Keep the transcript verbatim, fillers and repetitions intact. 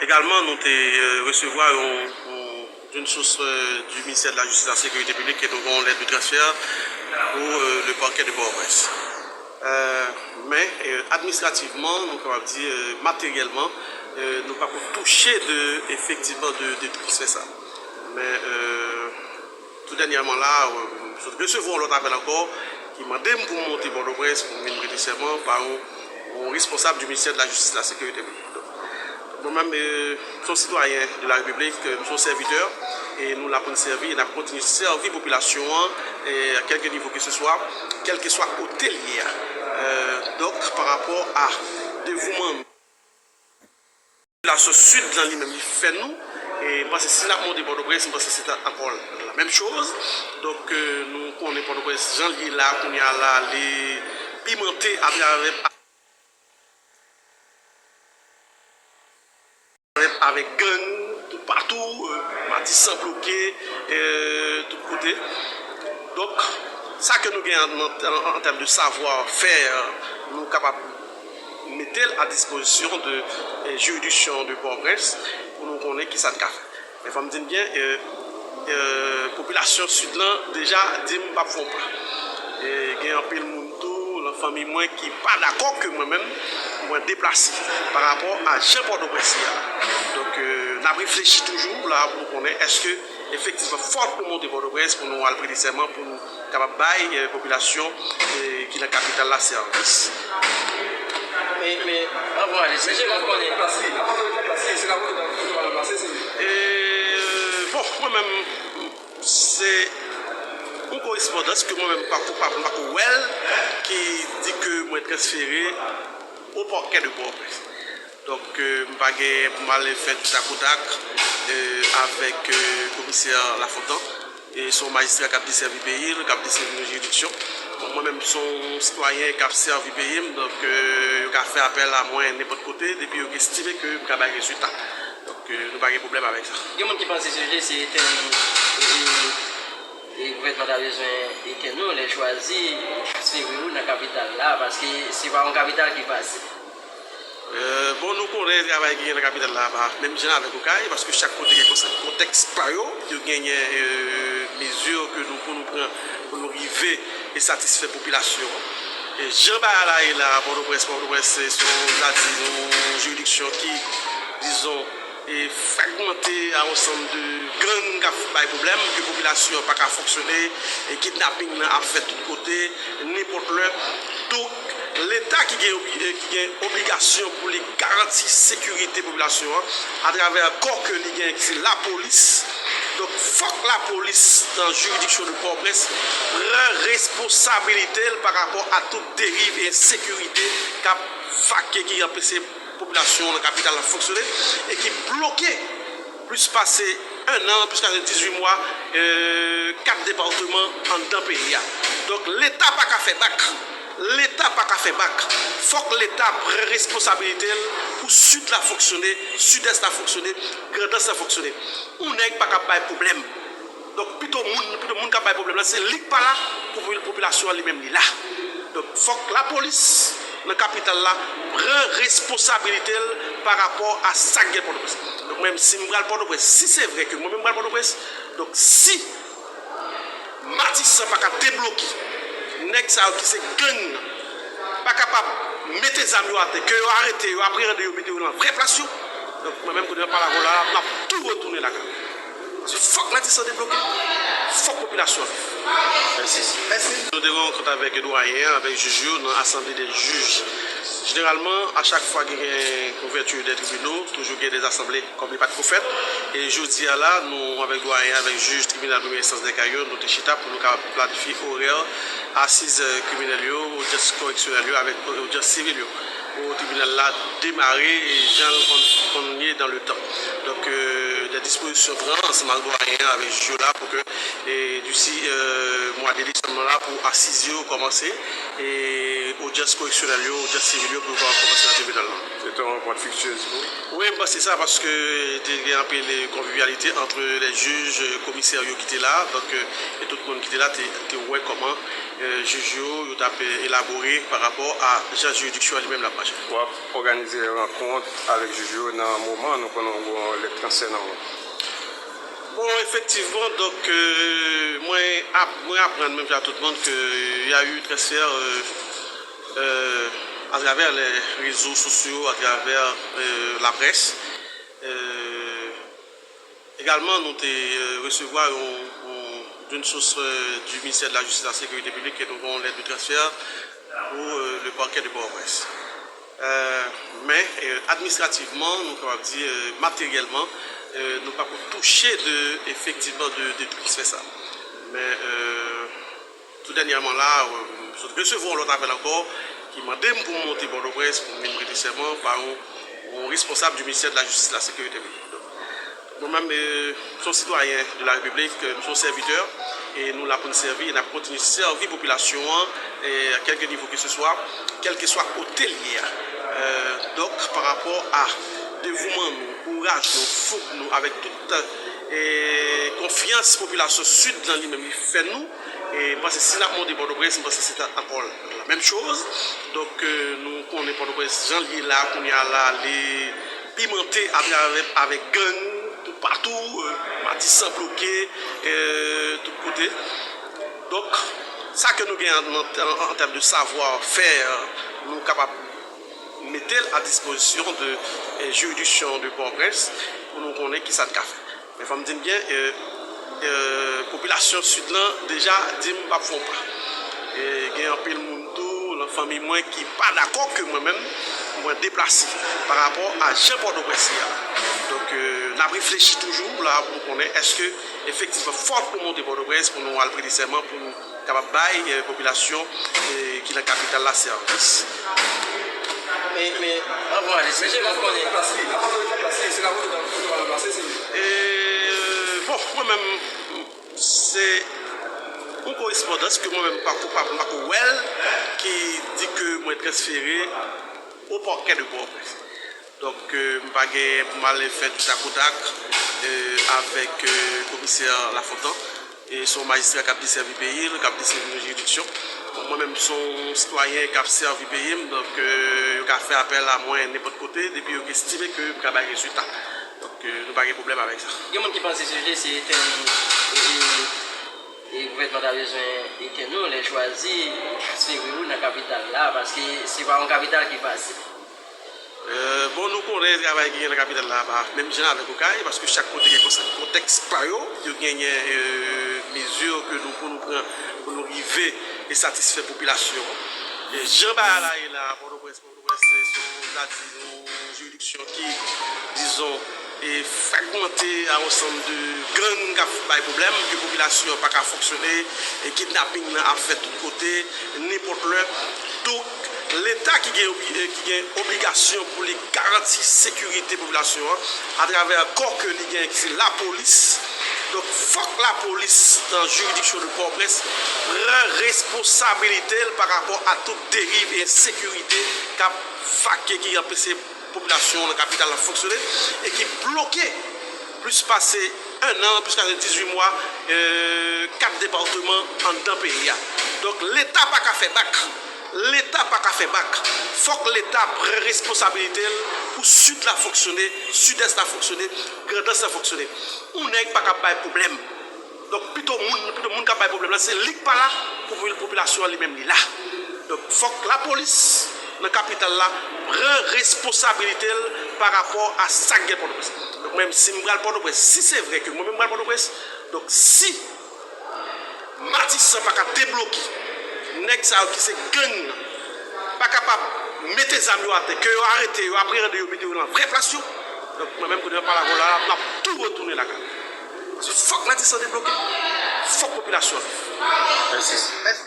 Également, nous te euh, recevoir une, une, d'une source euh, du ministère de la Justice et de la Sécurité publique qui nous une lettre de transfert pour euh, le parquet de Port-au-Prince. Euh, men euh, administrativman, nou kapab di euh, materyèlman, euh, nou pa ko touche de, efektivman de, de transfè sa. Men euh, tou dènyèman la, euh, m sot resevwa yon lòt apèl ankò ki mande m pou m monte Pòtoprens pou m vin prete sèman pa yon, yon responsab du ministère de la Justice et de la Sécurité publique. Donk, mwen menm, euh, m se yon sitwayen de la Repiblik, euh, m se yon sèvitè, e nou la pou n sèvi, e n ap kontinye sèvi popilasyon an, e kèlke nivo ke se swa, kèlkeswa kote l ye a. Euh, donk, pa rapò a devouman nou, popilasyon Sid lan li menm li fè nou, e m panse si n ap monte Pòtoprens, m panse se ta ankò la menm choz. Donk, euh, nou konnen Pòtoprens jan l ye la, kounye a la, li pimante atravè avèk gang toupatou, euh, Matisan bloke, euh, tout kote. Donk, sa ke nou gen an, an, an tèm de savwa fè, nou kapab mete l a dispozisyon de euh, jiridiksyon de Pòtoprens pou nou konnen kisa n ka fè. Men fò m di n byen, euh, euh, popilasyon Sid lan deja di m p ap fè yon pa. E gen anpil moun tou nan fanmi mwen ki pa dakò ke mwen menm, mwen deplase pa rapò a jan Pòtoprens ye a. Donk, euh, n ap reflechi toujou la pou nou konnen èske efektivman fòk nou monte Pòtoprens pou nou al prete sèman, pou nou kapab bay euh, popilasyon euh, ki nan kapital la sèvis. Men, men, anvan ale, se jan nou konnen. E, bon, mwen menm, se yon korespondans ke mwen menm pa ko, pa, pa ko wè l, ki di ke mwen transfere au parquet de Port-au-Prince. Donk, euh, m pa gen pou m ale fè ti takotak euh, avèk euh, komisè Lafontan. E se yon majistra k ap desèvi peyi l, k ap desèvi yon jiridiksyon. Bon, mwen menm, se yon sitwayen k ap sèvi peyi m, donk euh, yo ka fè apèl a mwen nenpòt kote, depi yo estime ke m ka bay rezilta. Donk, euh, nou pa gen pwoblèm avèk sa. Gen moun ki panse se, se Etèn, e, e gouvènman ta bezwen etèn ou, lè chwazi transfere ou nan kapital la, paske se pa yon kapital ki fasil. Euh, bon, nou konnen travay ki gen nan kapital la pa menm jan avèk Okay, paske chak kote gen konse-, kontèks pa yo, yo genyen euh, mezi ke nou pou nou pran pou nou rive e satisfè popilasyon an. E jan bagay la ye la, Pòtoprens, Pòtoprens se, se yon, nou ka di, yon jiridiksyon ki, dizon, e fragmante a yon sanm de gang k ap bay pwoblèm, ke popilasyon an pa ka fonksyone, e kidnaping nan ap fèt tout kote, nenpòt lè. Donk, Leta ki gen obli-, ki gen obligasyon pou li garanti sekirite popilasyon an atravè kò ke li gen, ki se lapolis. Donk, fòk lapolis nan jiridiksyon de Pòtoprens pran responsabilite l pa rapò a tout deriv e ensekirite k ap fake, ki anpeche popilasyon nan kapital la fonksyone e ki bloke plis pase en an, plis pase dizuit mwa, euh, kat depatman anndan peyi a. Donk, Leta pa ka fè bak. Leta pa ka fè bak. Fòk Leta pran responsabilite l pou Sid la fonksyone, Sidès la fonksyone, Grandans la fonksyone. Yon nèg pa ka bay pwoblèm. Donk, pito moun, pito moun k ap bay pwoblèm la, se li k pa la, pou popilasyon an li menm li la. Donk, fòk lapolis nan kapital la pran responsabilite l pa rapò a sa k gen Pòtoprens. Donk, mwen menm, si m pral Pòtoprens, si se vre ke mwen menm m pral Pòtoprens, donk, si Matisan pa ka debloke nèg sa yo ki se gang nan, pa kapab mete zam yo atè, ke yo arete yo, apreyande yo, mete yo nan vrè plas yo, donk, mwen menm, kounye a, pa la, la, m ap tou retounen lakay mwen. Paske fòk Matisan debloke, fòk popilasyon an viv. Mèsi. Mèsi. Nou te gen yon rankont avèk dwayen an, avèk jij yo nan Assemblée des juges. Jeneralman, a chak fwa gen, gen ouvèti de tribinal, toujou gen de asanble, kòm li pa t ko fèt. E jodi a la, nou avèk dwayen an, avèk jij tribinal premye enstans de Kayò, nou te chita pou nou kapab planifye orè asiz, euh, kriminèl yo, odyans koreksyonèl yo, avèk odyans sivil yo. Pou tribinal la demare e jan l konn, konn ye dans le temps. Donk, euh, des dispositions pran ansanm ak dwayen an, avèk jij yo la pou ke, e, d'ici, euh, mwa de desanm nan la, pou asiz yo kòmanse, e odyans koreksyonèl yo, odyans sivil yo pou yo kòmanse nan tribinal la. Se te yon rankont fiktyez pou ou? Wi, m panse sa, paske te gen anpil konvivyalite ant lè jij, komisè yo ki te la, donk, euh, e tout moun ki te la te, te wè kòman euh, jij yo, yo t ap euh, elabore pa rapò a jan jiridiksyon an li menm l ap mache. W ap òganize rankont avèk jij yo nan moman nou konnen w gen yon lèt transfè nan men w. Bon, efektivman, donk, euh, mwen ap, mwen aprann menm jan tout moun ke y a eu transfè, euh, euh, atravè les réseaux sociaux, atravè, euh, laprès. Euh, Egalman, nou te, euh, resevwa yon, yon, d'une source, euh, du ministère de la Justice et de la Sécurité Publique ke nou gen yon lèt de transfè pou, euh, le parquet de Port-au-Prince. Euh, men, euh, administrativman, nou kapab di, euh, materyèlman, euh, nou pako touche de, efektivman, de, de transfè sa. Men, euh, Tou dènyèman la, euh, m sot resevwa yon lòt apèl ankò ki mande m pou m monte Pòtoprens pou m vin prete sèman pa yon, yon responsab du ministère de la Justice et de la Sécurité Publique. Donk, mwen menm, euh, m se yon sitwayen de la Repiblik, euh, m se yon sèvitè, e nou la pou n sèvi, e n ap kontinye sèvi popilasyon an, e a kèlke nivo ke se swa, kèlkeswa kote l ye a. Euh, donk, pa rapò a devouman nou, kouraj nou, foug nou, avèk tout, e konfyans popilasyon Sid lan li menm li fè nou, e m panse si n ap monte Pòtoprens, m panse se ta ankò la menm choz. Donk, euh, nou konnen Pòtoprens jan l ye la, kounye a la, li pimante atravè avèk gang toupatou, euh, Matisan bloke, euh, tout kote. Donk, sa ke nou gen an, an, an tèm de savwa fè, nou kapab mete l a dispozisyon de, eh, jiridiksyon de Pòtoprens pou nou konnen kisa n ka fè. Men fò m di n byen, eh, eh, popilasyon Sid lan deja di m p ap fè yon pa. E gen anpil moun tou nan fanmi mwen ki pa dakò ke mwen menm, mwen deplase pa rapò a jan Pòtoprens ye a. Donk, eh, n ap reflechi toujou la pou nou konnen èske efektivman fòk nou monte Pòtoprens pou nou al prete sèman, pou nou kapab bay, eh, popilasyon, eh, ki nan kapital la sèvis. Men, men, anvan ale, se jan mwen konnen. Eh, bon, mwen menm, se yon korespondans ke mwen menm m pako, pa, m pako wè l, ki di ke mwen transfere au parquet de Port-au-Prince. Donk, euh, m pa gen pou m al fè takotak, euh, avèk, euh, komisè Lafontan. E se yon majistra k ap desèvi peyi l, k ap desèvi yon jiridiksyon. Bon, mwen menm, m se yon sitwayen k ap sèvi peyi m, donk, euh, yo ka fè apèl a mwen nenpòt kote, depi yo estime ke m ka bay rezilta. Donk, euh, nou pa gen pwoblèm avèk sa. Gen moun ki panse sijè se etèn, e, e, e gouvènman ta bezwen etèn ou, lè chwazi transfere ou nan kapital la, paske se pa yon kapital ki fasil. Euh, bon, nou konnen travay ki gen nan kapital la pa menm jan avèk Okay, paske chak kote gen konse-, kontèks pa yo, yo genyen, euh, mezi ke nou, pou nou pran, pou nou rive e satisfè popilasyon an. E jan bagay la ye la, Pòtoprens, Pòtoprens, se, se, sa di, yon jiridiksyon ki, dizon, e fragmante a yon sanm de gang k ap bay pwoblèm, ke popilasyon an pa ka fonksyone, e kidnaping nan ap fèt tout kote, nenpòt lè. Donk, Leta ki gen obli-, ki gen obligasyon pou li garanti sekirite popilasyon an atravè kò ke li gen, ki se lapolis. Donk, fòk lapolis nan jiridiksyon de Pòtoprens pran responsabilite l pa rapò a tout deriv e ensekirite k ap fake, ki anpeche popilasyon nan kapital la fonksyone e ki bloke plis pase en an, plis pase dizuit mwa, euh, kat depatman anndan peyi a. Donk, Leta pa ka fè bak. Leta pa ka fè bak. Fòk Leta pran responsabilite l pou Sid la fonksyone, Sidès la fonksyone, Grandans la fonksyone. Yon nèg pa ka bay pwoblèm. Donk, pito moun, pito moun k ap bay pwoblèm la, se li k pa la, pou popilasyon an li menm li la. Donk, fòk lapolis nan kapital la pran responsabilite l pa rapò a sa k gen Pòtoprens. Donk, mwen menm, si m pral Pòtoprens, si se vre ke mwen menm m pral Pòtoprens, donk, si Matisan pa ka debloke nèg sa yo ki se gang nan, pa kapab mete zam yo atè, ke yo arete yo, apreyande yo, mete yo nan vrè plas yo, donk, mwen menm, kounye a, pa la, la, m ap tou retounen lakay mwen. Paske fòk Matisan debloke, fòk popilasyon an viv. Mèsi.